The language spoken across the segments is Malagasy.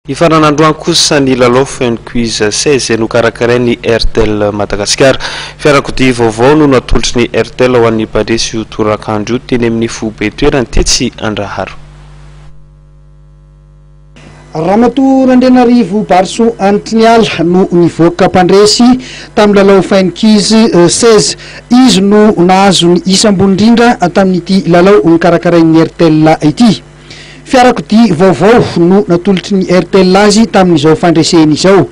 Hifarana androany kosa ny lalao Fun Quiz 16 izay nokarakarain'ny Airtel Madagasikara. Fiarakodia vaovao no natolotry ny Airtel ho an'ny mpandresy io torakandro io teny amin'ny foibe toerany tetsy Andraharo. Ramatoa Randrianarivo Barisoa Hanitriniala no nivoaka mpandresy tamin'ny lalao Fun Quiz 16. Izy no nahazo ny isa ambony indrindra tamin'ity lalao nokarakarain'ny Airtel ity. Fiarakodia vaovao no natolotry ny Airtel azy tamin'izao fandreseny izao.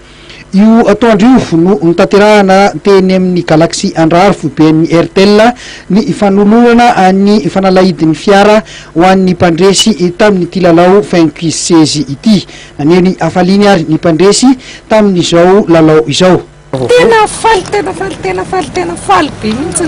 Io atoandro io no notanterahana teny amin'ny Galaxy Andraharo foiben'ny Airtel ny fanolorana ny fanalahidin'ny fiara ho an'ny mpandresy tamin'ity lalao Fin Quiz 16 ity. Naneho ny hafaliany ary ny mpandresy tamin'izao lalao izao. Tena faly, tena faly, tena faly, tena faly be mihitsy.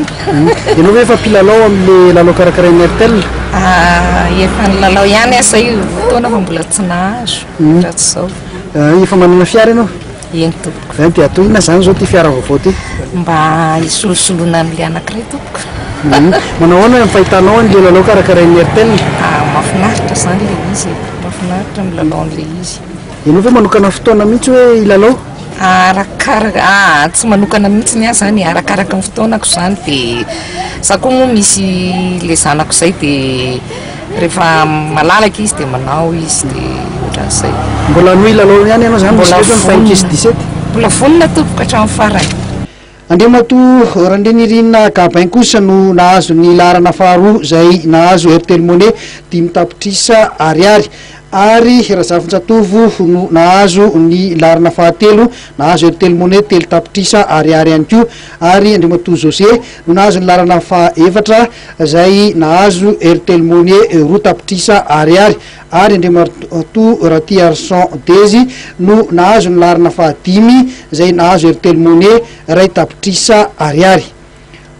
Ianao ve efa mpilalao amin'le lalao karakarain'ny Airtel? Ah, efa nilalao ihany aho izay fotoana fa mbola tsy nahazo hatramin'izao. Ah, efa manana fiara ianao? Eny tompoko. Zany dia atao inona izany izao ity fiara vaovao ity? Mba hisolosoloana an'ilay anankiray tompoko. Manao ahoana ny fahitanao an'ilay lalao karakarain'ny Airtel? Ah, mahafinaritra izany ilay izy e, mahafinaritra ny milalao an'ilay izy. Ianao ve manokana fotoana mihitsy hoe hilalao? Arakaraka, aa tsy manokana mihitsy ny ahy zany e, arakaraka ny fotoanako zany de za koa moa misy le zanako zay de rehefa malalaka izy de manao izy de ohatran'izay. Mbola hanohy hilalao ihany ianao zany Mbola misy fotoana vonona, ny 17? mbola vonona tompoko hatramin'ny farany. Andriamatoa Randrianirina Gabin kosa no nahazo ny laharana faharoa izay nahazo Airtel Money 5 tapitrisa ariary ary Razafinjatovo no nahazo ny laharana fahatelo nahazo Airtel Money 3 tapitrisa ariary ihany koa ary Andriamatoa José no nahazo ny laharana fahaefatra izay nahazo Airtel Money 2 tapitrisa ariary ary Andriamatoa Ratiarson Dezy no nahazo ny laharana fahadimy izay nahazo Airtel Money 1 tapitrisa ariary.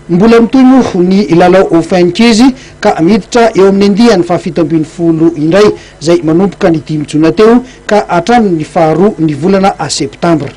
Mbola mitohy moa ny lalao Fun Quiz ka miditra eo amin'ny andiany faha-17 indray izay manomboka ny 5 jona teo ka hatramin'ny faharoa ny volana septambra.